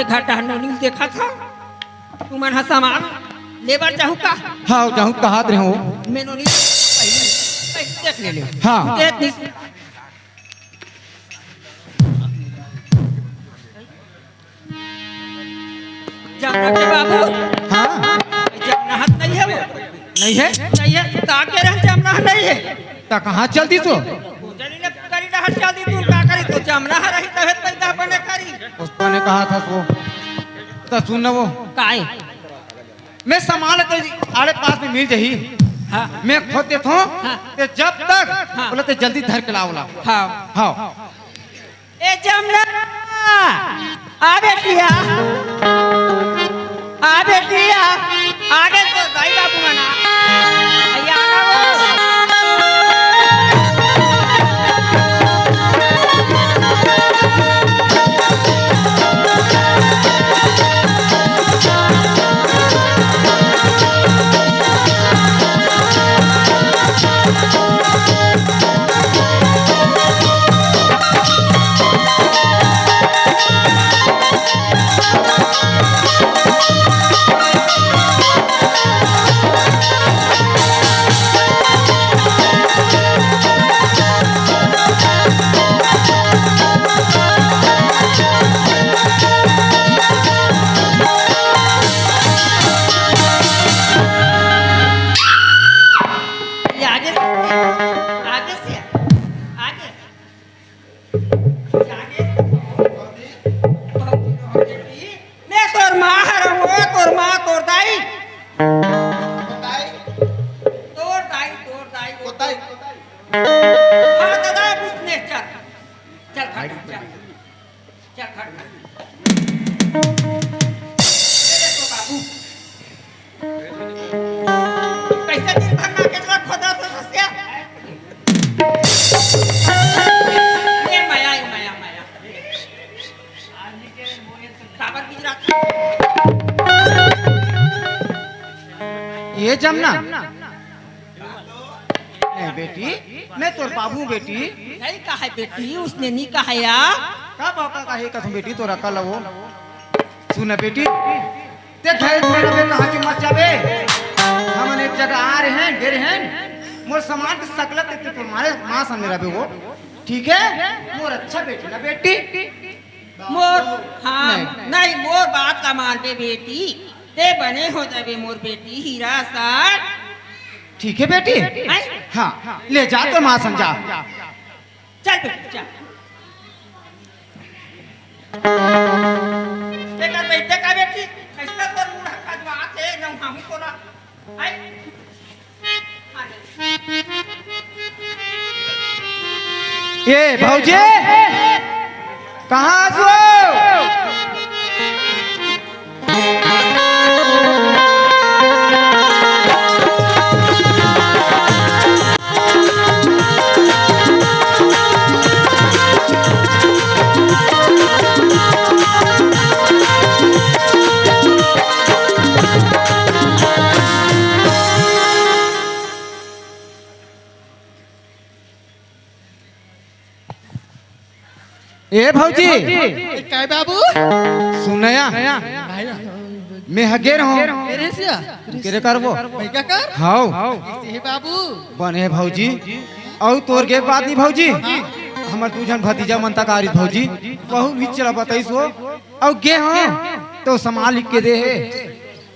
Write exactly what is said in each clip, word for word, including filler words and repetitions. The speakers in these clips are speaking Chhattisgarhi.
घाटा नोनी देखा था, तुमन ह सामान लेबर जाहू का? हाँ, जाहू कहत रहे हो। मैं नोनी पहले, पहले देख ले ले। हाँ। देख नी। जमना के बाबू। हाँ। जमना हाथ नहीं है वो। नहीं है? नहीं है। का के रहन जमना नहीं है। त कहाँ चल दी तो? चली ना करी ना हट चल दी तू का करी तो जमना है रही तबे पैदा बने करी। उसने कहा था वो। त सुन ना वो। काय? मैं सामान तो आड़े पास में मिल जाही। हाँ। मैं खोद देत हूँ। हाँ। ते जब तक हाँ। बोला ते जल्दी धर के लाओ ला। हाँ। हाँ। ए जमना, आ बेटिया, आ बेटिया, आगे तो दाई बाबू मना। भैया ना वो। ये आगे से, आगे से, आगे से। मैं तोर माँ हरंव, ओ तोर माँ, तोर दाई। तोर दाई, तोर दाई, ओ तोर दाई। हाँ, दादा, उसने चल। चल, खट, चल। चल, खट, खट। ये देखो बाबू। कैसे दिन भर ना केचड़ा खोदा तो सस्या? ये माया, ये माया, माया। काबर गुजरात? ये जमना। नहीं बेटी, मैं तोर बाबू बेटी। नहीं कहा है बेटी, उसने नहीं कहा यार। का बाबा का है कसम बेटी, तोर अकल वो। सुन बेटी, ते घर में रहे कहाँ के मत जाबे। हमन एक जगह आ रहे हैं, गे रहे हैं। मोर सामान के सकला ते, ते तुम्हारे माँ सामने रहे वो। ठीक है? मोर अच्छा बेटी ना बेटी। मोर, हाँ, नहीं। नहीं, मोर बात का मानबे बेटी। ते बने हो जाबे मोर बेटी, हीरा सन। ठीक है बेटी? हैं? हाँ, ले जा तो माँ संग जा। चल बेटी, चल। बेटा, बैठे का बेटी? कैसे तोर मुंह हक्का जो आते, जब हम को ना। हैं? ए भौजी, कहाँ हस वो? ए भौजी, ए, काय बाबू? सुनया, भाई, मैं ह गे रहों। मेरे सिया? केरे करबो? भैया कर? हाव। कैसे है बाबू? बने भौजी। अउ तोर गे बात नहीं भौजी। हमर दू झन भतीजा मन तक आ रही भौजी। बहुत भी चला बताइस वो। अउ गे हों, तो सामान लिख के दे हे।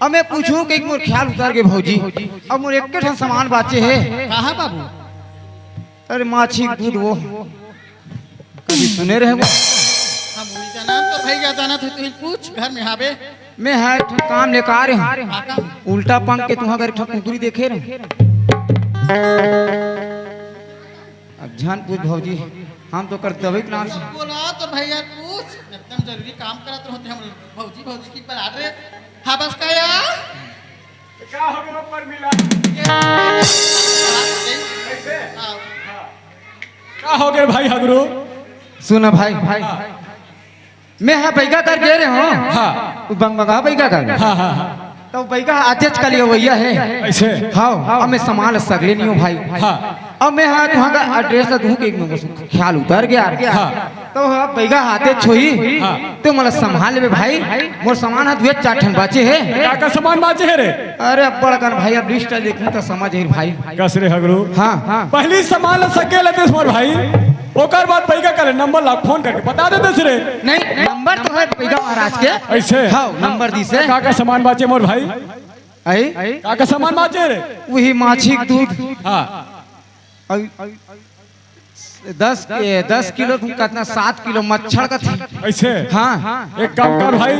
अब मैं पूछूं कि मोर ख्याल उतर गे भौजी। अब मोर एक ठन सामान बाचे हे। कहाँ बाबू? अरे माछी दूध वो। कभी सुने रहे वो? हम उही जाना, तो भैया जाना थे, तू ही पूछ, घर में हाबे। मैं ह एक ठन काम लेकर आ रहे हूँ। का काम? उल्टा पंख के तुहाँ घर एक ठन कुंदरी देखे रहे। अब झन पूछ भौजी, हम तो कर दवाई के नाम से। बोला तो भैया पूछ, एकदम जरूरी काम करत रहते हम भौजी, भौजी की बला रहे। हाँ बस का यार? का हो गया ऊपर मिला? ये कैसे? हाँ। का हो गया भाई हगरू? सुना भाई, भाई। हाँ। मैं ह बैगा कर गे रहे हों। हाँ। वो बंगबंगा बैगा कर। हाँ, हाँ, हाँ। तो बैगा आजेच का लिए वैया हे। ऐसे? हाँ, अब मैं सामान सगले नहीं हों भाई। हाँ। अब मैं ह तुहाँ का address ला दूँ कि एक नंबर से ख्याल उतर गया। हाँ। तो अब बैगा हाथे छोही, हाँ। तो मोला संभाल लेबे भाई, मोर सामान ह दुए चार ठन बाचे हे। का का सामान बाचे हे रे? अरे अब्बड़ कन भाई, अब लिस्ट लिखूं त समझ आही भाई। कस रे हगरू? हाँ, हाँ। पहली सामान ल सकेल लेतेस मोर भाई, ओकर बाद बैगा कर नंबर ला फोन करके बता देतेस रे। नहीं, नंबर तो हे बैगा महाराज के। ऐसे? हाँ, नंबर दिस हे। का का सामान बाचे मोर भाई? आई? का का सामान बाचे रे? वही माछी के दूध। हाँ। अउ दस, ए, दस किलो कतना, सात किलो मच्छर कथे। ऐसे? हाँ। एक काम कर भाई,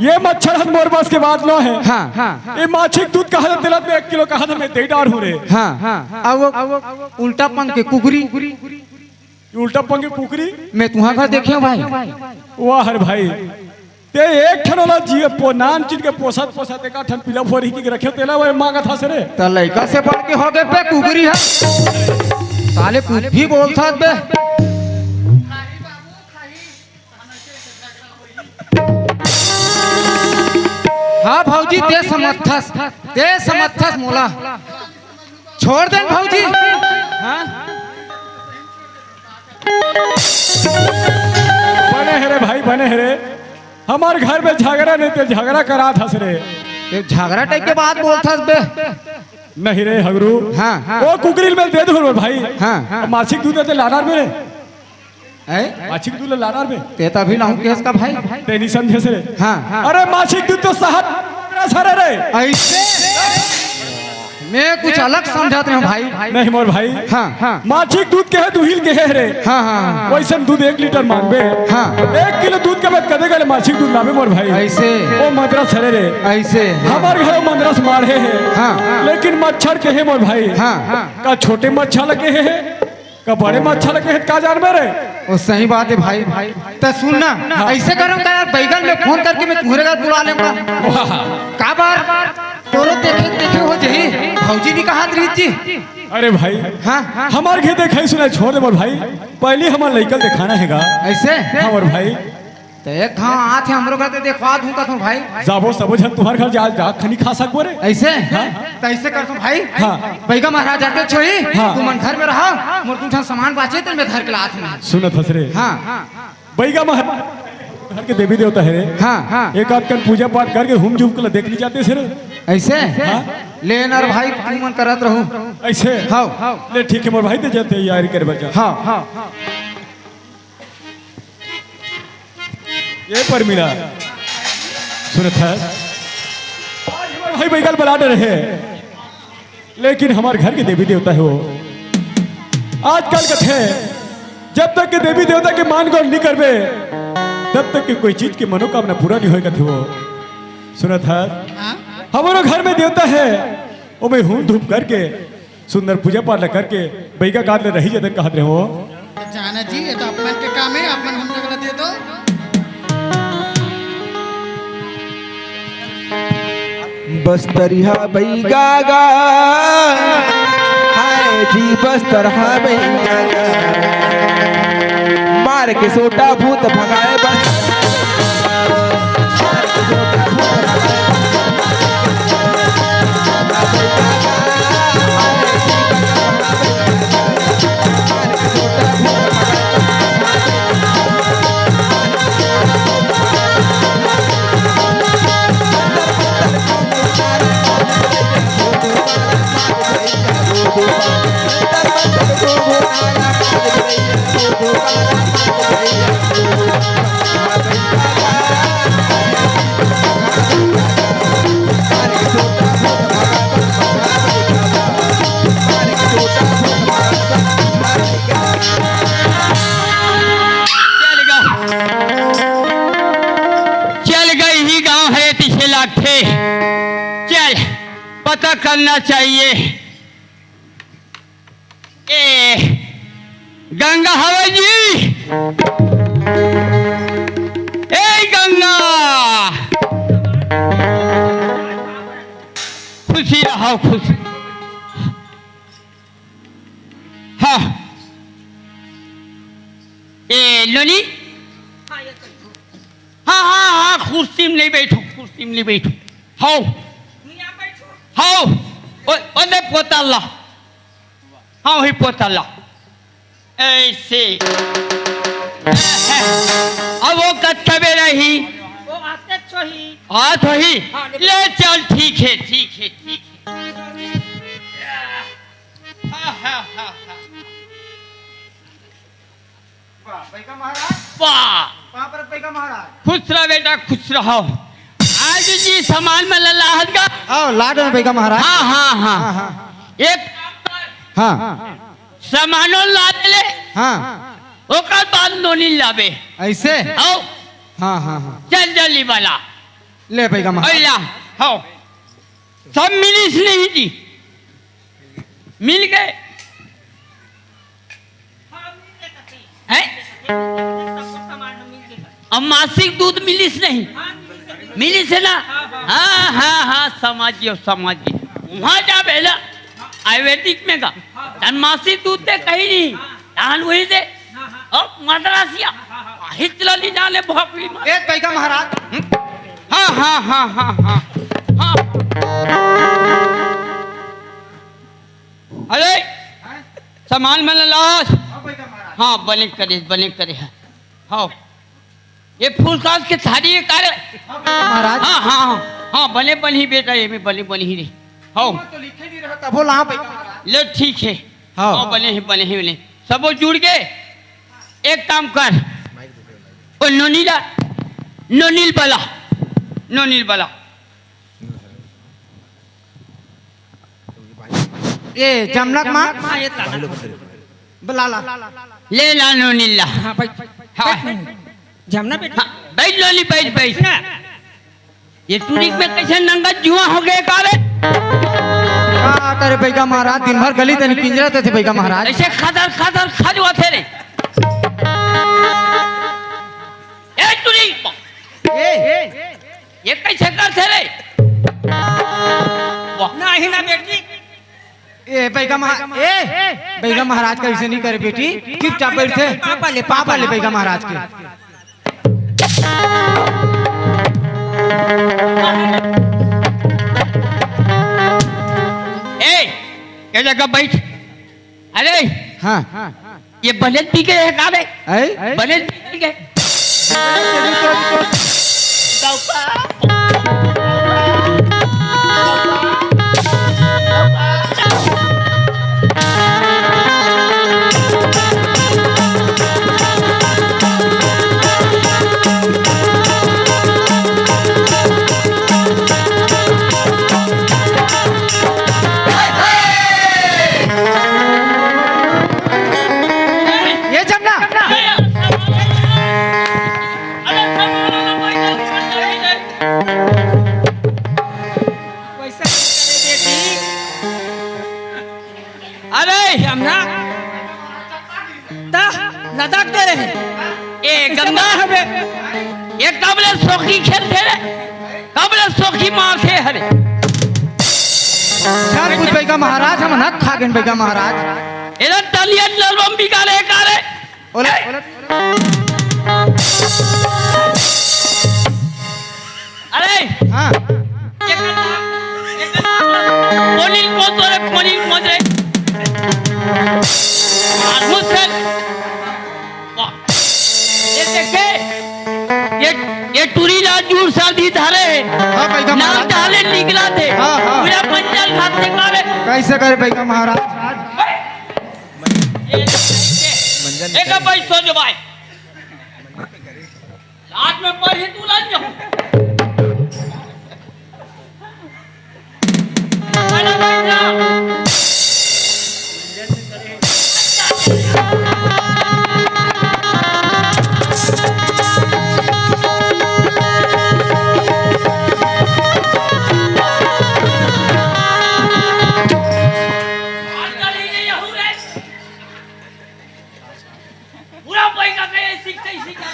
ये मच्छर ह मोर बस के बात नो हे। हाँ, हाँ। ये माछी के दूध कहा था, तेला मैं एक किलो कहा था, मैं दे डार हूँ रे। हाँ, हाँ। अब वो उल्टा पंख के कुकरी। ये उल्टा पंख के कुकरी? मैं तुहा घर देखे हूँ भाई। वाह रे भाई, ते एक ठन वाला जी पो नान चीज के पोसत पोसत एक ठन पीला फोरी की रखे, तेला वो मांगत हस रे। त लइका से बढ़ के हो गए बे कुकरी ह। साले कुछ भी बोलत हस बे। हाँ भौजी, ते समझथस, ते समझथस मोला। छोड़ दे न भौजी। हाँ? बने हे रे भाई, बने हे रे। हमर घर में झगड़ा नहीं, ते झगड़ा करात हस रे। ये झगड़ा टाइप के बात बोलत हस बे। नहीं रे हगरू। हाँ, हाँ। वो कुकरी ल मैं दे दूँ रे भाई। हाँ, हाँ। माछी के दूध ते लानर में रे। हैं? माछी के दूध ल लानर में। ते तभी लाऊं केस का भाई। ते नहीं समझे से रे। हाँ, हाँ। अरे माछी के दूध तो शहद रस हरे रे। ऐसे? मैं कुछ अलग समझत रहे भाई। नहीं मोर भाई। हाँ, हाँ। माछी के दूध के हे, दुहिल के हे रे। हाँ, हाँ, हाँ। वैसन दूध एक लीटर मांगबे। हाँ। एक किलो दूध के बाद कदे गले माछी के दूध लाबे मोर भाई। ऐसे? वो मदरस हरे रे। ऐसे? हमर घर मदरस माढ़े हे। हाँ। लेकिन मच्छर के हे मोर भाई। हाँ, हाँ। का छोटे मच्छर लगे हे, का बड़े मच्छर लगे हे, का जानबे रे? वो सही बात हे भाई। त सुन ना, हाँ। ऐसे करम का यार, बैगन में फोन करके मैं तुम्हरे घर बुला लेऊंगा। वाह। का बार? तोरो देखे देखे हो जही, भौजी नहीं कहा रही जी। अरे भाई, हाँ, हाँ। हमर घर देखाई सुनाई छोड़ दे मोर भाई, पहली हमर लइका ल देखाना हे गा। ऐसे? हाँ मोर भाई। त एक घाव आत हे हमरो घर ते देखवा दूं कथों भाई। जाबो सबो झन तुहर घर जा, जा खनी खा सकबो रे। ऐसे? हाँ। त ऐसे करथों भाई। हाँ। बैगा महाराज आते छोही, हाँ। तुमन घर में रहा, मोर दू ठन सामान बाचे ते मैं धर के लात हूँ। सुनत हस रे। हाँ। बैगा महाराज घर के देवी देवता हे रे। हाँ, हाँ। एक आध कन पूजा पाठ करके हुम जुम के देख ली जाते से रे। ऐसे? हाँ। ले नर भाई, तुमन करत रहू। ऐसे? हाँ। ले ठीक हे मोर भाई, ते जा तैयारी कर बचा। हाँ, हाँ। ये परमिला, सुनत हस? आज हमर भाई बैगा ल बला डरे हे, लेकिन हमर घर के देवी देवता हे वो। आजकल कथे, जब तक के देवी देवता के मान गौर नहीं करबे, तब तक के कोई चीज के मनोकामना पूरा नहीं होय कथे वो। सुनत हस? हाँ? हमरो घर में देवता हे, ओमे हुम धूप करके सुंदर पूजा पाठ ला करके बैगा गाद ले रही जतन कहत रहे हो। जाना जी, ये तो अपन के काम हे, अपन हम लोग ला दे दो। बस्तरिहा बैगा गा, हाय जी बस्तरहा बैगा गा, मार के सोटा भूत भगाए बस। चल गा, चल गा, इही गांव हे, तिसे लागथे। चल, पता करना चाहिए। ए गंगा हवय जी, ए गंगा, खुशी रहो, खुशी। हाँ। ए नोनी, हाँ, हाँ, हाँ, कुर्सी में नहीं बैठो, कुर्सी में नहीं बैठो। हाओ, हाओ, ओ, ओने पोता ला। हाँ, वही पोता ला। ऐसे। अब वो कतका बेर आही? वो आते छोही। आत होही? हाँ, ले चल, ठीक हे, ठीक हे, ठीक हे। हाँ, हाँ, हाँ, हाँ। वाह, बैगा महाराज। वाह। वहाँ पर बैगा महाराज। खुश रह बेटा, खुश रहो। आज जी सामान में ला लाहत का? हाँ, लाद में बैगा महाराज। हाँ, हाँ, हाँ। हाँ, हाँ। एक हाँ। सामानो ला ले। हाँ। ओकर बाद नोनी लाबे। ऐसे? आओ। हाँ, हाँ, हाँ। चल जल्दी वाला। ले बैगा महाराज। अइला। हो। सब मिलिस नहीं जी। मिल गए। हैं? अब मासिक दूध मिलिस नहीं? मिलिस हे ना? हाँ, हाँ, हाँ, समझियो, समझियो। वहाँ जाबे ना, आयुर्वेदिक में का, तन मासिक दूध दे कहीं नहीं, धान वही दे। अब मद्रासिया, हित लली जाने भोकली मत। ए, बैगा महाराज। हाँ, हाँ, हाँ, हाँ, हाँ। हाँ। अरे, सामान मन लास। हाँ, बने करे, बने करे हे। हाँ। ये फूल कांस के थारी हे का रे? महाराज। हाँ, हाँ, हाँ, हाँ, बने बनही बेटा, ये में बने बनही रे। हाँ। तो लिखे नहीं रहा, तभो ला बैगा महाराज। ले, ठीक हे। हाँ। हाँ, बने हे, बने हे, बने। सबो जुड़ के एक काम कर। ओ नोनी ला, नोनी ल बला, नोनी ल बला। ए, जमना के माँ? हाँ, ये ला। बला ला। ले ला नोनी ला। हाँ, बैठ। हाँ। बैठ नोनी। जमना बैठ। हाँ, बैठ नोनी, बैठ, बैठ। ना। ये टूरी में कैसे नंगा जुआ हो गए का रे? का करे बैगा महाराज, दिन भर गली तनी किंजरत हे बैगा महाराज। ऐसे खदर खदर खजुआथे रे। ए टूरी, ए। ये कैसे करथे रे? वाह। नहीं ना बेटी। ए, बैगा महा-, ए, बैगा महाराज का ऐसे नहीं करे बेटी, चुपचाप बैठे। पापा ले, पापा ले बैगा महाराज के। ए, ये जगह बैठ। अरे, हाँ। ये बने पी के हे का बे? हैं? बने पी के? ये जमना। पैसा नहीं करे बेटी। अरे जमना। ता लदक दे रहे। ए गंदा हबे। ये कब ले सोखी खेलथे रे? कब ले सोखी मारथे हरे? झन पूछ बैगा महाराज, हम हक खा गेन बैगा महाराज। एला तलियन ललबम बिगाड़े का रे? ओले, ओले। अरे! हाँ। कोनी कोन तो रे, कोनी कोन रे? आगू से। वाह। ये देखे, ये, ये टूरी ला जूर सर्दी धरे हे। हाँ, बैगा ना महाराज। डाले निकला थे। हाँ, हाँ। पूरा मंजल खाते का रे। कैसे करे बैगा महाराज? ये, ये, एक भाई सो जो भाई। रात में पढ़ी तू लग जाऊं। अरे भाई ना। पूरा पैसा के सीखते ही सीखा।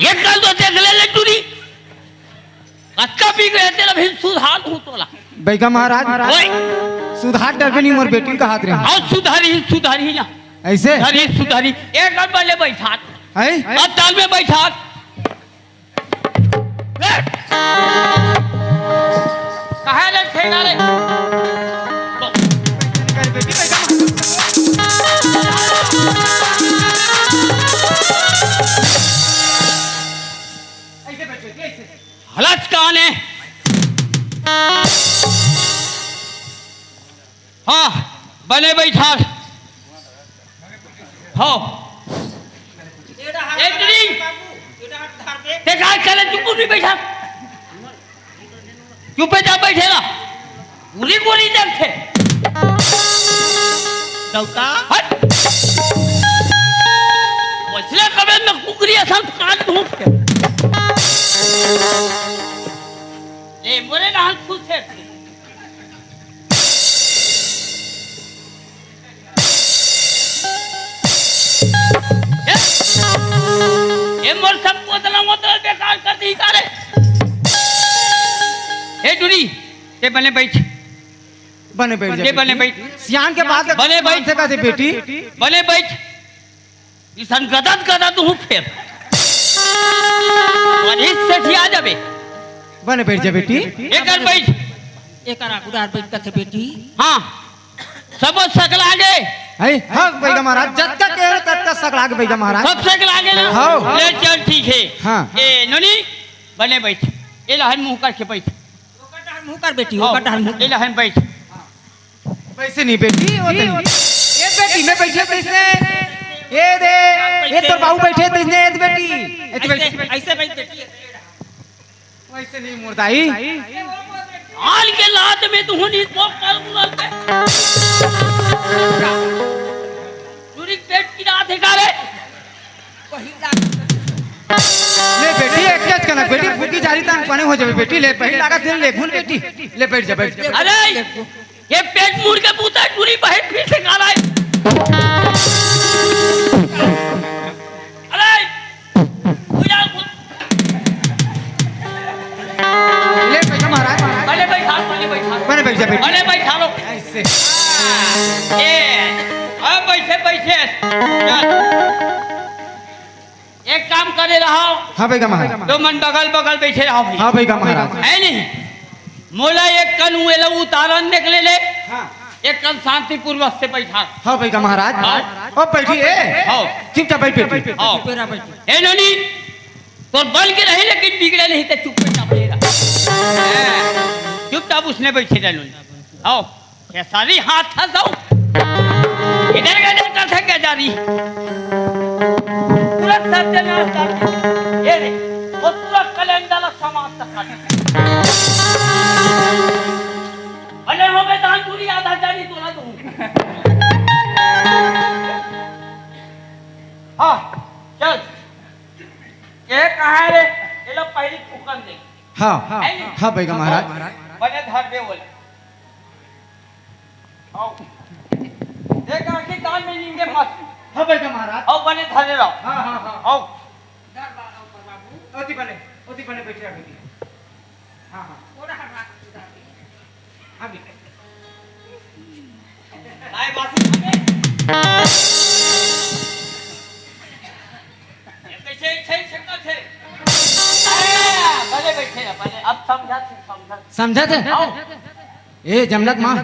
ये कल तो देख ले लड्डू री। कतका पी गए तेरा भी सुधार हूँ तोला। बैगा महाराज। ओए। सुधार डरबे नहीं मोर बेटी का हाथ रे। आओ सुधारी, सुधारी ना। ऐसे? सुधारी, सुधारी। एक बार पहले बैठा। है? अब ताल में बैठा। कहाँ ले ठेला रे? हाँ, बने बैठा। हाँ। ए, टुरी। ते का चले चुप नहीं बैठा? चुपे जा बैठेला। पूरी गोली जब थे। दौता। हट। वैसले कबे में कुकरी असन कान ढूंढ के। ले, मोरे नहन खुश है। ए, ए मोर सब कोतला मोतला बेकार कर दी का रे। ए टुरी, ते बने बैठ। बने बैठ जा ये बने बेटी। बैठ। सियान के बात बने बैठ। से कहते बेटी। बने बैठ। इसन गदत गदत हूँ फेर। और इस सेठी आ जाबे। बने बैठ जा बेटी। एकर बैठ। एकर आगू डार बैठ कथे बेटी। हाँ। सब सकला गे। है? हाँ, बैगा महाराज, जतका के ततका सकला गे बैगा महाराज। सब सकला गे ना? हाँ। ले चल ठीक है। हाँ। ए, नोनी, बने बैठ। ए लहन मुँह करके बैठ। ओकर डार मुँह कर बेटी, हाँ। ओकर डार मुँह। ए लहन बैठ। वैसे नहीं बेटी, वो नहीं। ये बेटी में बैठे तैसने। ये दे, ये तोर बाबू बैठे तैसने, ये बेटी। ये तो बेटी। ऐसे, ऐसे बैठ बेटी। वैसे नहीं मुर्दाई। हाल के लात में तू नहीं तो कर बुला के। चूरी पेट की रात है का रे? ले बेटी, एक कैच कनक बेटी, फूकी जारी तान पने हो जाबे बेटी, ले पही लागत दिन ले घुन बेटी, ले बैठ जा, बैठ जा। अरे, ये पेट मुड़ के पूता टूरी बहन फिर से काला है। अरे, पूजा, ले बैठा महाराज। पहले बैठा, पहले बैठा। पहले बैठ जा बेटी। पहले बैठा लो। ऐसे। ये, अब बैठे, बैठे। चल। एक काम करे रहो। हाँ भैया महाराज। तो मन बगल बगल बैठे रहो भाई। हाँ भैया महाराज। है नहीं? मोला एक कन हुए लो उतारन निकले ले। हाँ। एक कन शांतिपूर्वक से बैठा। हाँ भैया महाराज। हाँ। ओ बैठी ए। हाँ। चुपचाप बैठ बेटी। हाँ। चुप रह बैठी। ए नोनी, तोर बल के रहे लेकिन बिगड़े नहीं ते चुप चाप रहे रहा। हाँ। चुपचाप उसने बैठे रह नोनी। आओ। खेसारी हाथ हंसाऊ। इधर का डॉक्टर थे क्या जा रही? पूरा सत्यानाश कर दिया। ये रे, वो पूरा कैलेंडर समाप्त कर दिया। भले हो गए दान पूरी आधा जानी तोला दूं। हाँ, चल। ये कहाँ है रे? ये लो पहली फूकन दे। हाँ, है नहीं? हाँ, बैगा महाराज। बने धर दे बोले। आओ। एक आंखी कान में नींदे मत। हाँ, बैठा महाराज। आओ, बने धरे रहो। हाँ, हाँ, हाँ। आओ। ओती बने, ओती बने बैठे रहो बेटी। हाँ, हाँ। हाँ, बेटी। काय बात है? ये कैसे, कैसे, कैसे? आ, भले बैठे रहो, भले। अब समझा थे, समझा थे। समझा थे? आओ। ए, जमनत माँ,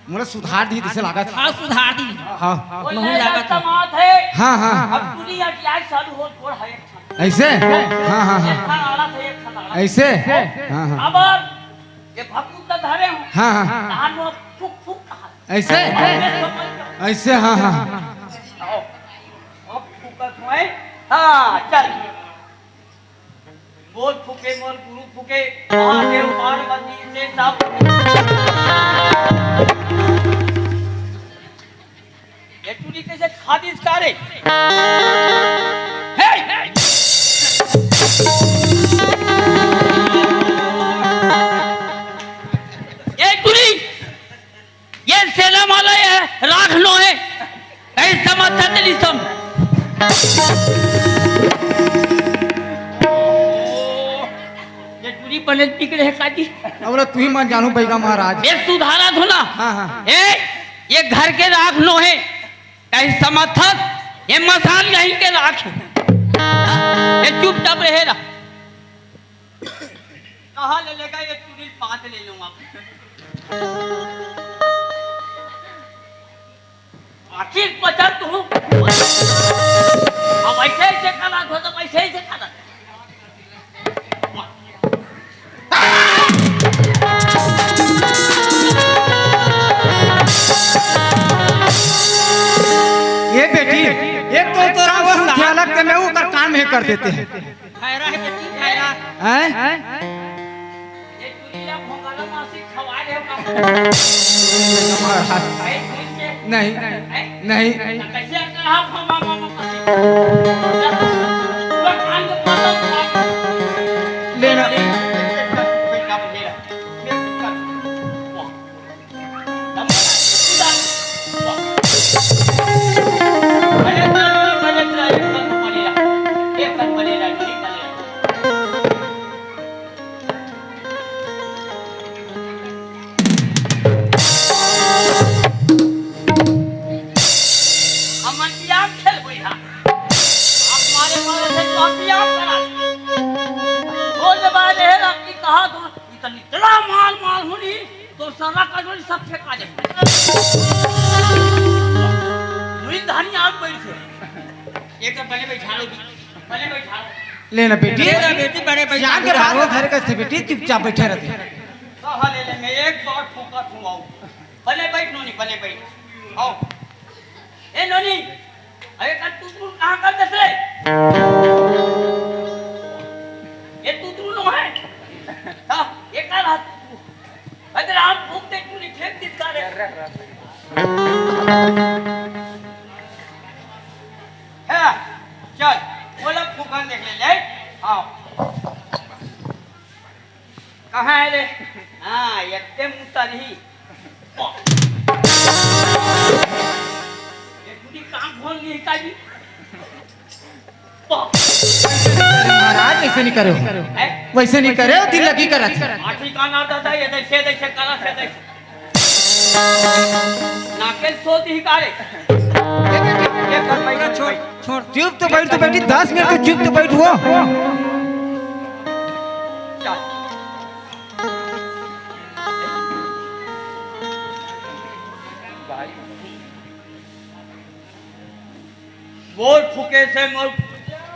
मोला सुधार दी, जैसे लागत। हाँ, सुधार दी। हाँ। वो महू नया लागत है। समाज है। हाँ, हाँ। अब दुनिया की आग चालू हो, जोड़ है एक ठन। ऐसे? हाँ, हाँ, हाँ। एक ठन आड़ा थे, एक ठन आड़ा। ऐसे? हाँ, हाँ। अब ये भभूत धरे हो। हाँ, हाँ। धान वो फूक, फूक कहा। ऐसे? ऐसे समझ लो। ऐसे, हाँ, हाँ, हाँ। आओ। अब फूकत होए। हाँ, चल। मोर फूके, मोर गुरु फूके, महादेव पार्वती से सब। ये टूरी कैसे खा दिस का रे? हे! ये टूरी! ये सेना वाला ये राख नो है। कहीं समझ था तेरी सम। ये टूरी बने बिगड़े है काजी। अब तू ही मत जानू बैगा महाराज। ये सुधारा धो ना। हाँ, हाँ। ए, ये घर के राख नो है। कहीं समझ था? ये मसान यहीं के राख है। ये चुपचाप रहे ना। कहाँ ले लेगा ये टूरी पात ले लूंगा। आखिर पचर तू। अब ऐसे ऐसे करा दो तो ऐसे ऐसे करा। एक तो तोरा वो साला के मैं ऊपर कान में कर देते हैं। खैरा है बेटी, खैरा। हैं? ये चुरीला भोंगाला मासी खवा दे का। भाई, भूल के। नहीं, हैं? नहीं। तो कैसे कहा मामा, मामा मासी? पूरा कान को पकड़। लेना। हमन बियाह खेल होई हा। आप मारे मारे से तो हम बियाह करा। बोल दे बाहर है ना कि कहा तू इतनी इतना माल माल होनी तो सारा का जोड़ी सब फेंका दे। वही धनी आप बैठ से। एक तो पहले बैठा लो जी। पहले बैठा लो। लेना बेटी। लेना बेटी, बड़े बैठा जान के लो। बाहर वो घर का थे बेटी, चुपचाप बैठे रहते। कहा ले ले, मैं एक बार फूका खवाऊं। भले बैठ नोनी, भले बैठ। आओ। ए नोनी, अरे कर तू, तू कहाँ कर दस रे? ये तू, तू नो है? हाँ, ये कर हाथ तू। अरे राम, फूक दे, तू नहीं फेंक दिस का रे। है, चल, बोला फूकन देख ले, ले। आओ। कहाँ है रे? हाँ, एकदम उतरही। ये पूरी काम खोल ली है जी। महाराज, ऐसे नहीं करे हो। हैं? वैसे नहीं करे हो, दिल लगी करत। आठी का ना दादा, ये दैसे, दैसे करा से दैसे। नाकेल सोती ही कारे। ये कर भाई, छोड़, छोड़। चुप तो बैठ, तो बैठी, दस मिनट तो चुप तो बैठ हुआ। चल। मोर फुके से, मोर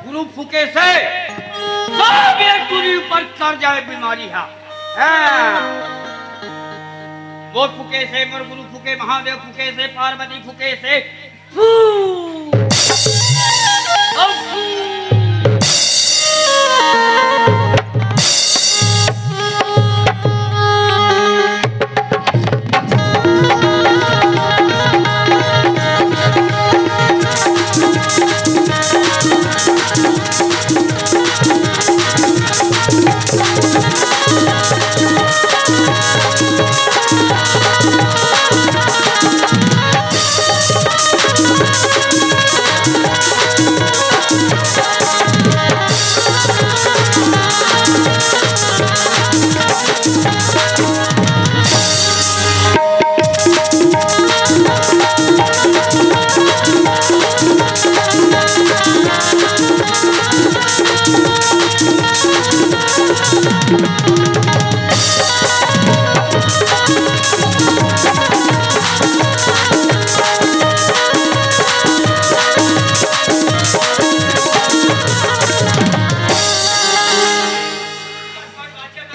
गुरु फुके से, सब ये टूरी ऊपर चढ़ जाए बीमारी हा। हाँ। मोर फुके से, मोर गुरु फुके, महादेव फुके से, पार्वती फुके से, फू। अब फू।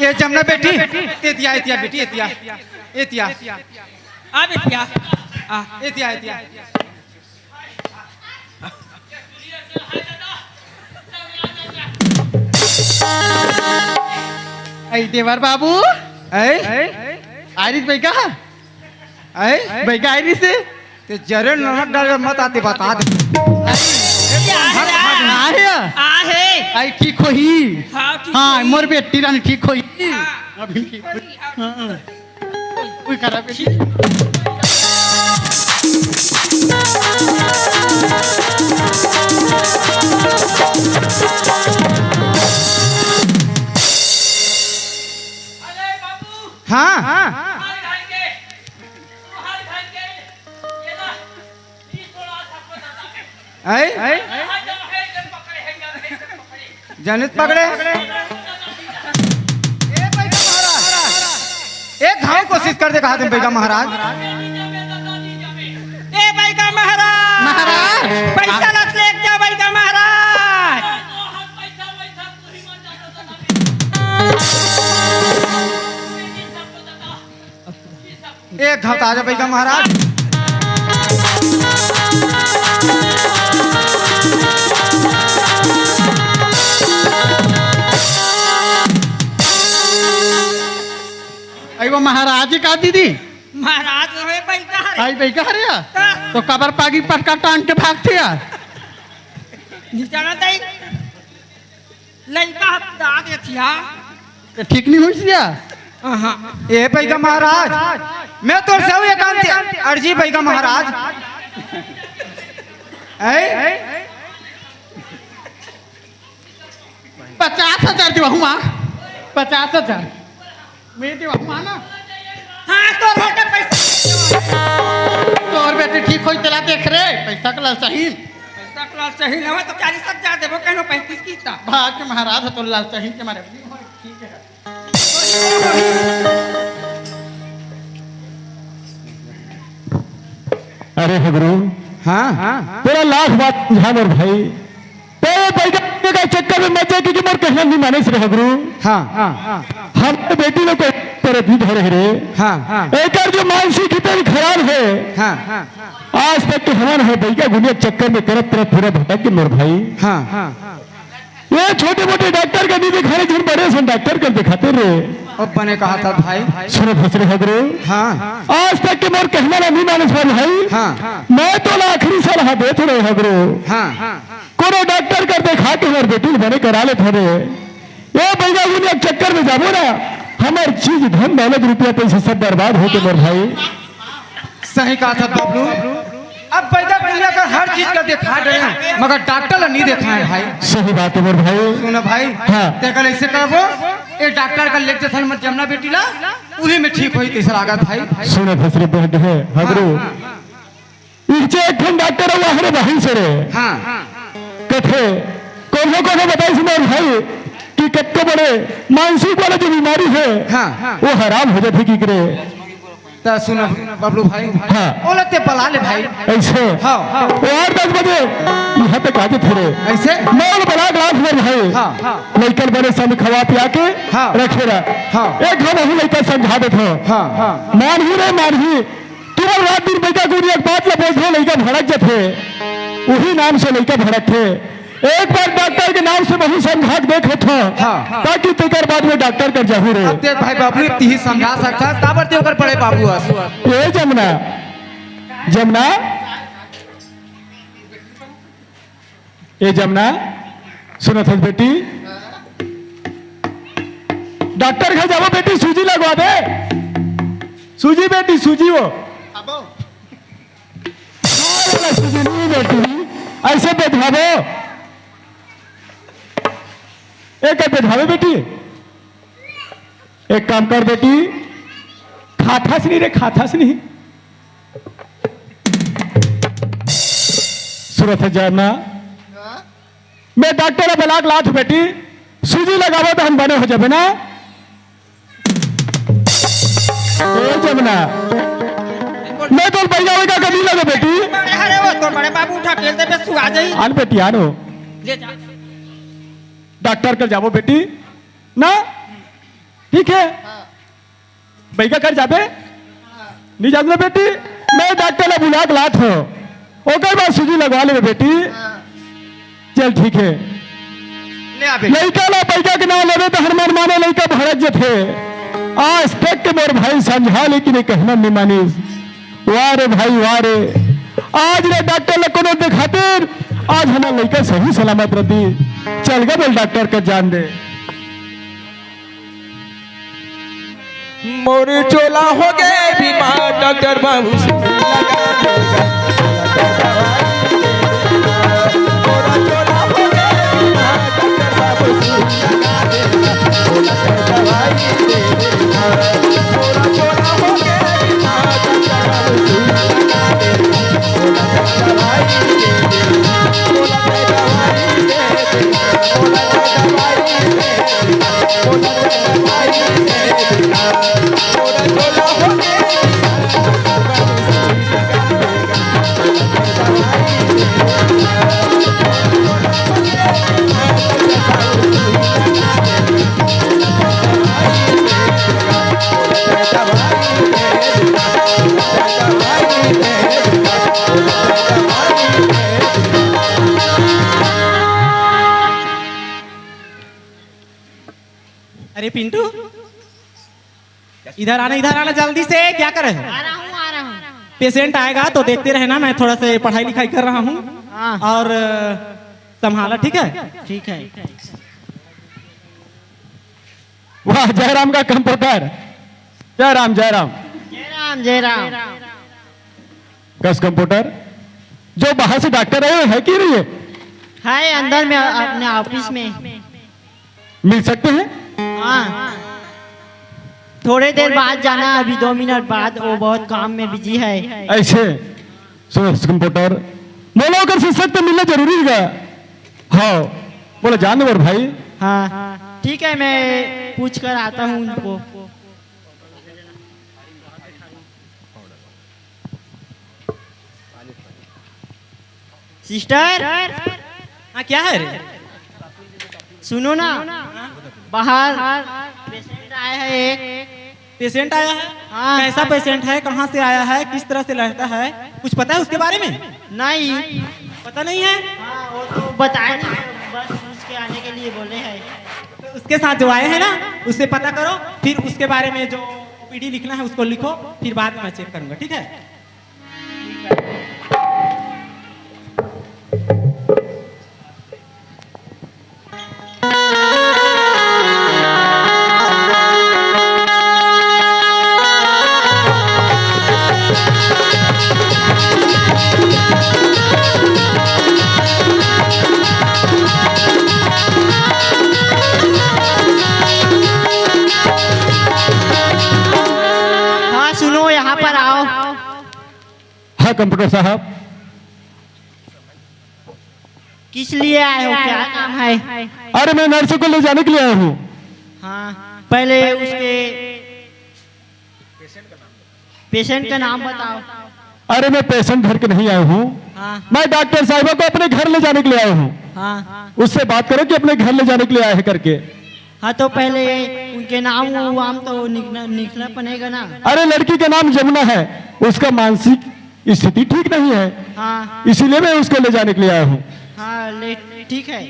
ये जमुना बेटी, एतिया, एतिया बेटी, एतिया, एतिया। आ बेटिया, आ। एतिया, एतिया। ऐ देवर बाबू, ऐ? आइरिस बैगा? ऐ? बैगा आइरिस? ते जरे नमक डाल के मत आते, बता दे। ये आ रहा है। आ रहा है। आ है। आई ठीक होही। हाँ, ठीक हाँ, होही। मोर बेटी रानी ठीक होही। हाँ। अभी ठीक होही। हाँ, हाँ। कोई खराब है? हाँ। आई? जनित पकड़े। ए बैगा महाराज, एक घाव कोशिश कर दे, कहा तुम बैगा महाराज। ए बैगा महाराज, महाराज। पैसा लत लेके जा बैगा महाराज। एक घाव ताजा बैगा महाराज। का दीदी? महाराज होय बइगा हरे। आई बइगा हरे या? त तो काबर पागी पटका टांग के भागथे या? नहीं जानत हई। लइका ह दाग एथिया। ये ठीक नहीं होइस या? अहाँ। ए बइगा महाराज, मैं तोर से अउ एकांत अर्जी बइगा महाराज। ऐ? पचास हजार देवहूँ माँ, पचास हजार। मैं देवहूँ माँ ना। हाँ, तोर बेटा पैसा। तोर बेटी ठीक होई तेला देख रे, पैसा के लालच ही। पैसा के लालच ही ना हो तो चालीस हजार देबो, कहनो पैंतीस की ता। भाग के महाराज हो तो लालच ही के मारे। ठीक है। अरे हगरू, हाँ, हाँ। तेरा लाख बात समझा मोर भाई, तेरे पैदा के चक्कर में मत जाए, क्योंकि मोर कहना नहीं माने रे हगरू। हाँ, हाँ। हमर बेटी लोग को तरह भी धरे रे। हाँ, हाँ। एकर जो मानसिक स्थिति खराब है, हाँ, हाँ। आज तक के हमन है बइगा गुनिया चक्कर में करत तरह पूरा भटक के मोर भाई। हाँ, हाँ। ये छोटे मोटे डॉक्टर के नहीं दिखाने, जिन बड़े से डॉक्टर के दिखाते रे। अब बने कहा था भाई। सुनत हस रे हगरू। हाँ। आज तक के मोर कहना ला नहीं माने भाई। हाँ। मैं तोला आखिरी सलाह देत रहे हगरू। हाँ। कोनो डॉक्टर कर देखा के हमर बेटी ल बने करा लेत हवे। ए बइगा गुनिया चक्कर में जाबो ना, हमर चीज धन दौलत रुपया पैसा सब बर्बाद होके मोर भाई। सही कहा था बबलू। अब बइगा गुनिया का हर चीज का देखा डरे, मगर डॉक्टर ला नहीं देखाए भाई। सही बात है मोर भाई। सुन भाई, हाँ। तेकर ऐसे करबो, ए डॉक्टर का लेके चल मत जमना बेटी ला, उही में ठीक होई तेसर आगत भाई। सुनत हस रे बहन है, हगरू। हाँ, हाँ। इहिचे एक ठन डॉक्टर अउ हरे बहिन से रे। हाँ। कथे, कोनो कोनो बताइस मोर भाई कि कतको बड़े मानसिक वाला जो बीमारी है, हाँ। वो हराम हो जाथे कि करे। त सुन बबलू भाई, हाँ। ओला ते बला ले भाई। ऐसे? हाँ। वो आठ दस बजे यहाँ तक आ जाथे रे। ऐसे? मैं ओला बला के लात मोर भाई। हाँ। लइका ल बने समय खवा पिया के हाँ। रखे रह। हाँ। एक घाव वही लइका समझा देथो। हाँ। मानही रे मानही, तुमन रात दिन बइगा गुनिया के बात ल बोलथो, लइका भड़क जथे, उही नाम से लइका भड़कथे। एक बार डॉक्टर के नाम से वही समझा के देख लेथो, हाँ। ताकि तेकर बाद में डॉक्टर कर जाहू रे। अब देख भाई बबलू, तिही समझा सकथस, काबर ते ओकर बड़े बाबू हस। ए जमुना, जमुना, ए जमुना, सुनत हस बेटी, डॉक्टर घर जाबो बेटी, सूजी लगवा दे। सूजी बेटी, सूजी वो। अबो। हाँ, वाला सूजी नहीं बेटी, ऐसे बैठाबो। एक बैठाबो बेटी। एक काम कर बेटी, खाथस नहीं रे, खाथस नहीं। सुनत हस जमुना, मैं डॉक्टर ला बला के लात हूँ बेटी, सूजी लगाबो त हम बने हो जाबे ना। ए जमुना, मैं तो बइगा वइगा के नहीं लगे बेटी। बड़े हरे वो तो बड़े बाबू उठा पेल दे बे सुआ जाई। आन बेटी, आन हो। ले जा। डॉक्टर कर जाबो बेटी, ना? ठीक है। हाँ। बइगा कर जाबे? नहीं जाबे बेटी, मैं डॉक्टर ला बुला के लात हूँ, ओकर बाद सूजी लगवा लेबे बेटी। हाँ। चल ठीक है। ले आ बेटी। लइका ला बइगा के नाम लेबे त हर मन माने लइका भड़क जथे। आज तक के मोर भाई समझा, लेकिन ये कहना नहीं मानिस। वाह रे भाई, वाह रे। आज ले डॉक्टर ला कोनो देखातेन, आज हमर लइका सही सलामत रहतिस। चल गे बोल डॉक्टर कर जान दे। मोर चोला हो गे बीमार, डॉक्टर बाबू सुई लगा दे। मोर चोला हो गे बीमार, डॉक्टर बाबू सुई लगा दे। मोर चोला हो गे बीमार, डॉक्टर बाबू सुई लगा दे। अरे पिंटू, इधर आना, इधर आना जल्दी से। क्या कर रहे हो? आ रहा हूँ, आ रहा हूँ। पेशेंट आएगा तो देखते रहना, मैं थोड़ा सा पढ़ाई लिखाई कर रहा हूँ। हाँ। और अ, संभाला, ठीक है? ठीक है। वाह, जयराम का कंप्यूटर। जयराम, जयराम। जयराम, जयराम। कस कंप्यूटर, जो बाहर से डॉक्टर आए हैं, है कि नहीं है? है, अंदर में, अपने ऑफिस में। मिल सकते हैं? हाँ, थोड़े देर बाद जाना, अभी दो मिनट बाद, वो बहुत काम में बिजी है। ऐसे? सुनो कंप्यूटर, बोलो, अगर शिक्षक तो मिलना जरूरी है। हाँ, बोलो, जान दे मोर भाई। हाँ, ठीक है, मैं पूछ कर आता हूँ उनको। सिस्टर। हाँ, क्या है रे? सुनो ना, बाहर पेशेंट आया है एक। पेशेंट आया है? हाँ। कैसा पेशेंट है, कहाँ से आया है, किस तरह से रहता है, कुछ पता है उसके बारे में? नहीं। पता नहीं है? हाँ, वो तो बताया नहीं, बस उसके आने के लिए बोले हैं। तो उसके साथ जो आए हैं ना, उससे पता करो, फिर उसके बारे में जो ओपीडी लिखना है उसको लिखो, फिर बाद में मैं चेक करूंगा, ठीक है? हाँ, सुनो, यहाँ पर आओ। हाँ, कंप्यूटर साहब। किस लिए आए हो, क्या काम है? अरे, मैं नर्स को ले जाने के लिए आया हूँ। हाँ, पहले उसके पेशेंट का नाम बताओ। अरे, मैं पेशेंट घर के नहीं आया हूँ। हाँ। मैं डॉक्टर साहिबा को अपने घर ले जाने के लिए आया हूँ। हाँ। उससे बात करो कि अपने घर ले जाने के लिए आया है करके। हाँ, तो पहले उनके नाम वाम तो निकला, निकला पड़ेगा ना। अरे, लड़की का नाम जमुना है, उसका मानसिक स्थिति ठीक नहीं है। हाँ। इसीलिए मैं उसको ले जाने के लिए आया हूँ। हाँ, ले, ठीक है।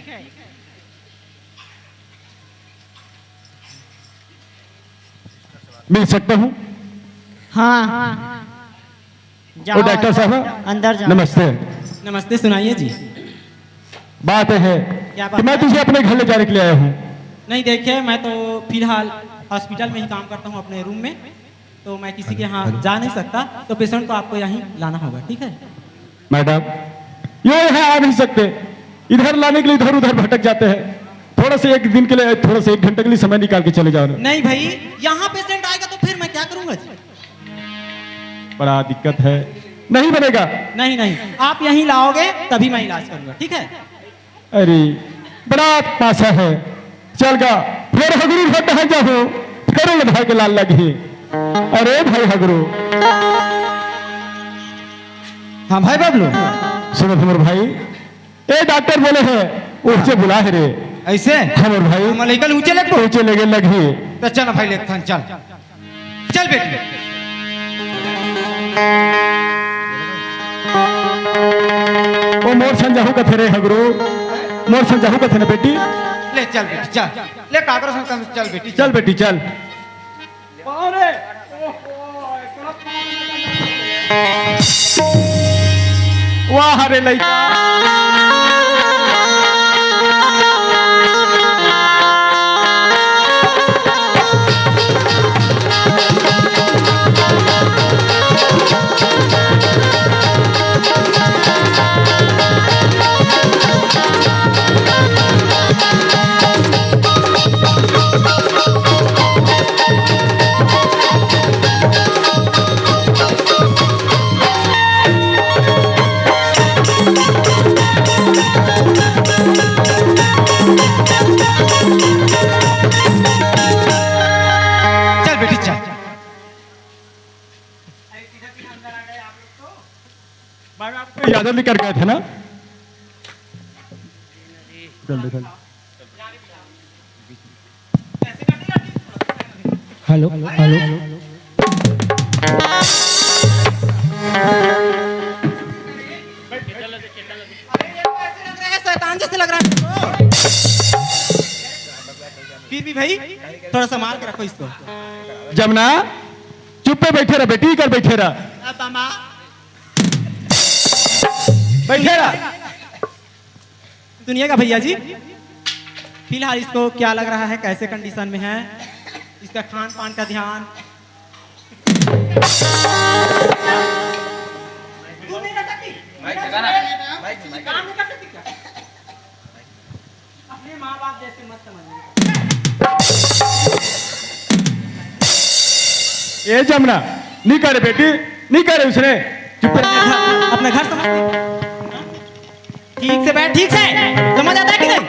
मिल सकता हूँ? हाँ। जाओ, ओ डॉक्टर साहब, अंदर जाओ। नमस्ते। नमस्ते, सुनाइए जी। बात है क्या बात कि मैं है? तुझे अपने घर ले जाने के लिए आया हूँ। नहीं, देखिए, मैं तो फिलहाल हॉस्पिटल में ही काम करता हूँ, अपने रूम में, तो मैं किसी के यहाँ जा नहीं सकता, तो पेशेंट को आपको यहीं लाना होगा, ठीक है? मैडम, यो यहाँ आ नहीं सकते, इधर लाने के लिए इधर उधर भटक जाते हैं। थोड़ा सा एक दिन के लिए, थोड़ा सा एक घंटे के लिए समय निकाल के चले जाओ ना। नहीं भाई, यहाँ पेशेंट आएगा तो फिर मैं क्या करूंगा जी? बड़ा दिक्कत है, नहीं बनेगा। नहीं, नहीं, आप यहीं लाओगे तभी मैं इलाज करूंगा, ठीक है? अरे, बड़ा पासा है, चल गा, फिर हगरू घट है जाहू, फिर लधा के लाल लगी। अरे भाई हगरू। हाँ भाई बबलू। सुनो हमर भाई, ए डॉक्टर बोले है, ऊंचे बुला है रे। ऐसे? हमर भाई। हम लइका ऊंचे लेगबो? ऊंचे लेगे लगी। तो चल भाई, लेथन, चल। चल बेटी। ओ मोर संजाहू कथे रे हगरू, मोर संजाहू कथे ना बेटी। ले चल बेटी, चल। ले काकर संग चल बेटी, चल बेटी, चल। वाह रे लइका। चल बेटी, चल। मैं आपको इजाजत लेकर गए थे ना? चल, चल। Hello, hello. शैतान जैसे लग रहा है। भाई, थोड़ा संभाल के रखो इसको। जमुना, चुप्पे बैठे रह बेटी, कर बैठे रह। अब मामा। बैठे रह। सुनिएगा भैया जी, फिलहाल इसको क्या लग रहा है, कैसे कंडीशन में है, इसका खान पान का ध्यान। दूर नहीं रह सकती? काम नहीं कर सकती क्या? अपने माँ बाप जैसे मत समझ। ए जमुना, नहीं करे बेटी, नहीं करे उसने। चुप रह। अपना घर, अपना घर समझती? ठीक से बैठ, ठीक से। समझ आता है कि नहीं?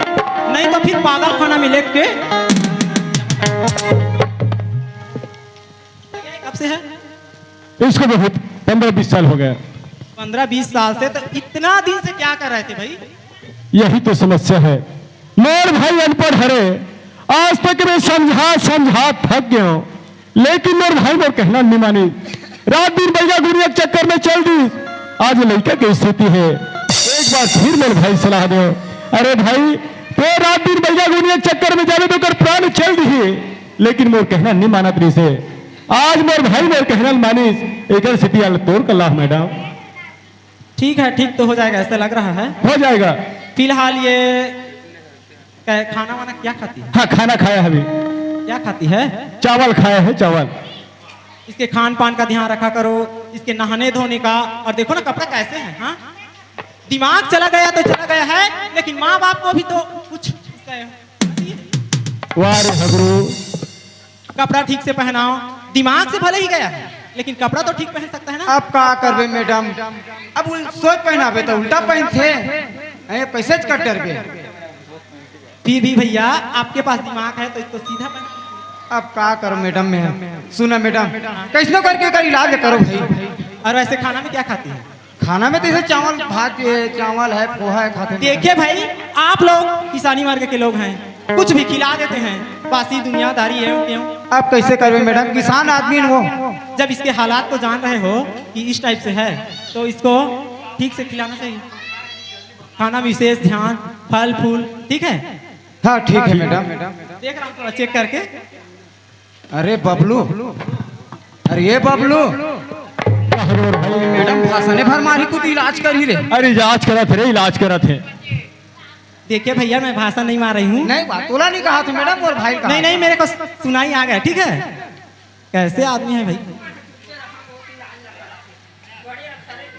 नहीं तो फिर पागल खाना में लेट के। कब से है? इसको बहुत पन्द्रह बीस साल हो गया। पन्द्रह बीस साल से? तो इतना दिन से क्या कर रहे थे भाई? यही तो समस्या है। मोर भाई अनपढ़ हरे, आज तक मैं समझा समझा थक गयो, लेकिन मोर भाई मोर कहना नहीं मानी। रात दिन बैगा गुड़िया के चक्कर में चल दी। आज लड़का की स्थिति है, एक बार फिर मोर भाई सलाह दो। अरे भाई, तो रात दिन बैगा गुड़िया के चक्कर में जावे तो कर प्राण चल दी, लेकिन मोर कहना नहीं मानत रही से। आज मोर भाई मोर कहना मानिस, एकर सेती आल तोर कल्ला मैडम। ठीक है, ठीक तो हो जाएगा, ऐसा लग रहा है। हो जाएगा। फिलहाल ये क्या, खाना वाना क्या खाती है? हाँ, खाना खाया है अभी। क्या खाती है? चावल खाया है, चावल। इसके खान पान का ध्यान रखा करो, इसके नहाने धोने का। और देखो ना, कपड़ा कैसे है, हाँ? दिमाग चला गया तो चला गया है, लेकिन माँ बाप को भी तो कुछ उसका है। वाह रे हगरू। कपड़ा ठीक से पहनाओ। दिमाग से भले ही गया है, लेकिन कपड़ा तो ठीक पहन सकता है ना। अब का करबे मैडम, अब उल-, सोच पहनाबे तो उल्टा पहनथे, ऐ पैसे च कट डरबे। फिर भी भैया, आपके पास दिमाग है तो इसको सीधा पहन। अब का करो मैडम, मैं सुना मैडम, कैसनो करके एकर इलाज करो भाई। और वैसे खाना में क्या खाती है? खाना में तो इसे चावल भात, ये चावल है, पोहा है, खाते हैं। देखिए भाई, आप लोग किसानी वर्ग के लोग हैं, कुछ भी खिला देते हैं, बासी दुनियादारी है क्यों? आप कैसे करबे मैडम, किसान आदमी हैं वो। जब इसके हालात को जान रहे हो कि इस टाइप से है, तो इसको ठीक से खिलाना चाहिए। खाना विशेष ध्यान, फल फूल, ठीक है? हाँ, ठीक है मैडम। देख रहा हूँ थोड़ा चेक करके। अरे बबलू, अरे ये बबलू, अरे भाई। मैडम भाषण भर मारी, कुछ इलाज करी रे। अरे इलाज करत हे रे, इलाज करत हे। देखिए भैया, मैं भाषण नहीं मार रही हूँ। नहीं बात तोला नहीं कहा था मैडम, और भाई कहा नहीं, नहीं, था। मेरे को सुनाई आ गया, ठीक है? कैसे आदमी है भाई?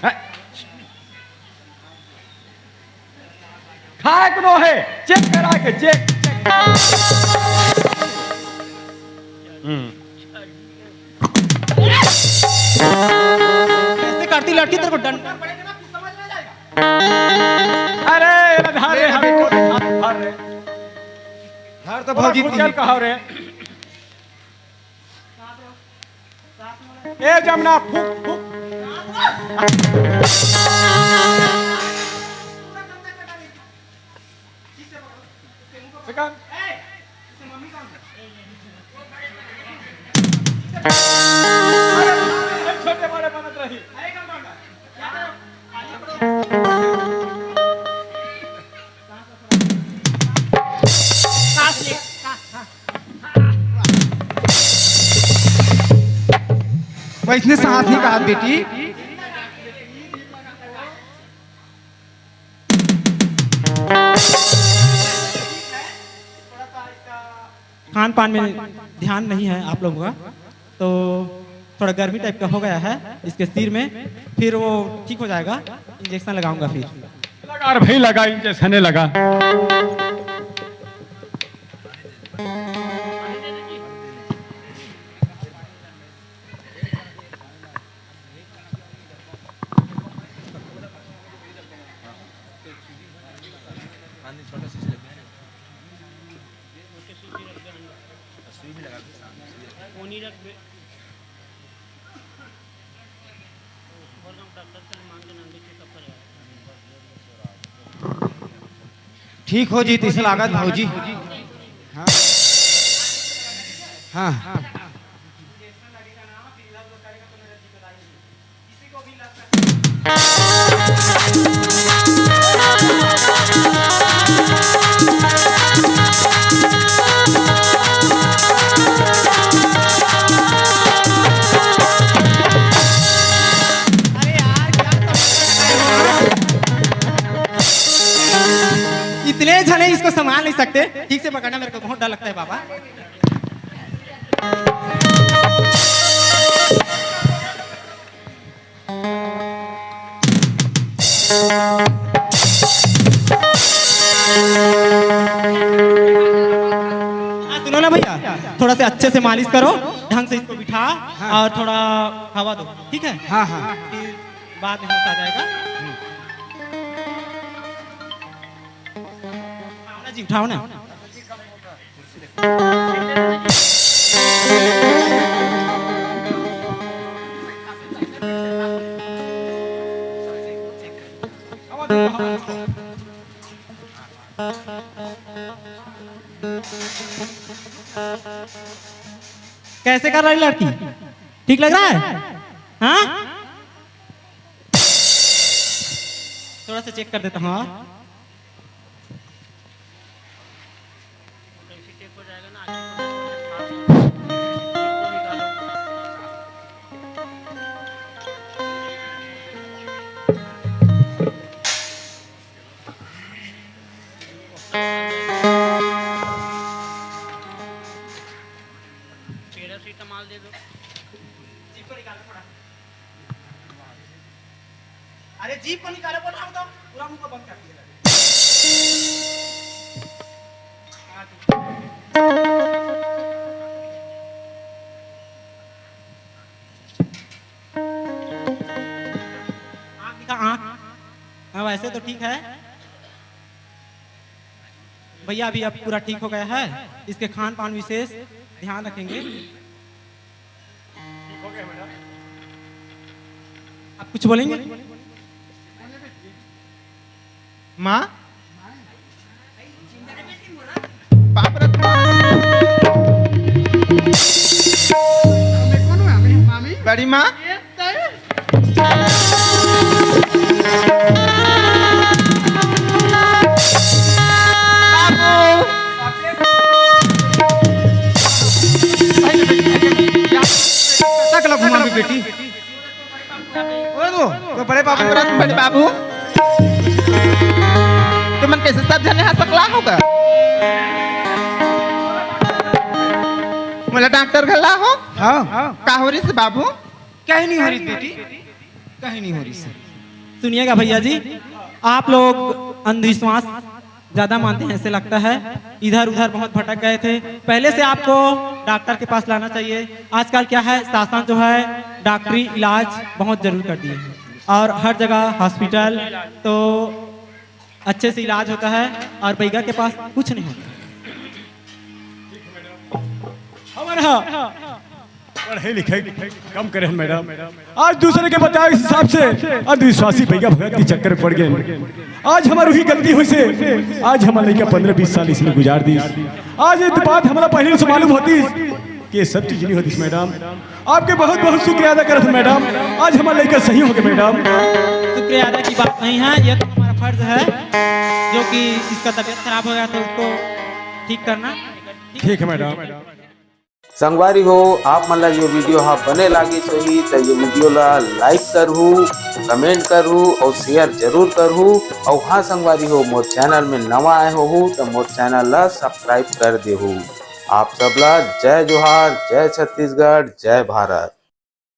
हैं? खाए कोनो हे, चेक करा के, चेक, चेक। हम्म। ऐसे करती लड़की, तेरे को डंडा पड़ेगा ना, कुछ समझ में आ जाएगा। अरे, एला धार रे, हम को धार रे। धार तो भौजी कुछ थी। कहा रे। ए जमुना, फूक, फूक। बेटा। अरे, छोटे बड़े बनत रही। सांस ले, सांस, हाँ। वैसने सांस नहीं कहा बेटी। खान पान में ध्यान नहीं है आप लोगों का, तो थोड़ा गर्मी टाइप का हो गया है इसके सिर में, फिर वो ठीक हो जाएगा, इंजेक्शन लगाऊंगा फिर। लगा रे भाई, लगा, इंजेक्शन लगा। ठीक हो जी, तइसे लागत भौजी। हाँ। हाँ। इसको संभाल नहीं सकते। ठीक से पकड़ना, मेरे को बहुत डर लगता है बाबा। हाँ, सुनो ना भैया, थोड़ा सा अच्छे से मालिश करो, ढंग से इसको बिठा हाँ। और थोड़ा हवा दो, ठीक है? हाँ, हाँ। फिर बाद में होश आ जाएगा। उठाओ ना जी, उठाओ ना। कैसे कर रही लड़की? ठीक लग रहा है? हाँ, थोड़ा सा चेक कर देता हूँ। हाँ, पैरासीटामोल दे दो। जीभ को निकालो थोड़ा। अरे जीभ को निकालो, बोल रहा हूँ तो। पूरा मुंह को बंद कर दिया। हाँ, ठीक। आँख दिखा, आँख। हाँ, वैसे तो ठीक है। भैया, अभी अब पूरा ठीक हो गया है, इसके खान पान विशेष ध्यान रखेंगे। आप कुछ बोलेंगे? माँ, बाप रे। बड़ी माँ, तक लग घुमा बेटी। ओए वो, तो बड़े बाबू। बड़े बाबू, तुमन कैसे सब झने हंसकला होगा? मोला डॉक्टर घर ला हो। हाँ। का हो रही से बाबू? कहीं नहीं हो रही बेटी, कहीं नहीं हो रही से। सुनिएगा भैया जी, आप लोग अंधविश्वास ज्यादा मानते हैं, ऐसे लगता है इधर उधर बहुत भटक गए थे। पहले से आपको डॉक्टर के पास लाना चाहिए। आजकल क्या है, शासन जो है डॉक्टरी इलाज बहुत जरूर कर दिए हैं और हर जगह हॉस्पिटल, तो अच्छे से इलाज होता है और बैगा के पास कुछ नहीं होता। हमारा पढ़े लिखे कम करे हैं मैडम। आज दूसरे के बताए हिसाब से अंधविश्वासी भैया भगत के चक्कर में पड़ गए। आज हमारी वही गलती हुई से आज हमारा लड़का पन्द्रह बीस साल इसमें गुजार दी। आज ये बात हमारा पहले से मालूम होती कि ये सब चीज नहीं होती मैडम। आपके बहुत बहुत शुक्रिया अदा करत हूँ मैडम। आज हमारा लड़का सही हो गया मैडम। शुक्रिया अदा की बात नहीं है, यह तो हमारा फर्ज है जो कि इसका तबीयत खराब हो गया था, उसको ठीक करना। ठीक है मैडम। संगवारी हो, आप मन ला ये वीडियो हा बने लागिस होही त ये वीडियो ला लाइक करहू, कमेंट करहू और शेयर जरूर करहू। और हाँ संगवारी हो, मोर चैनल में नवा आए होहू त मोर चैनल ला सब्सक्राइब कर देहू। आप सब ला जय जोहार, जय छत्तीसगढ़, जय भारत।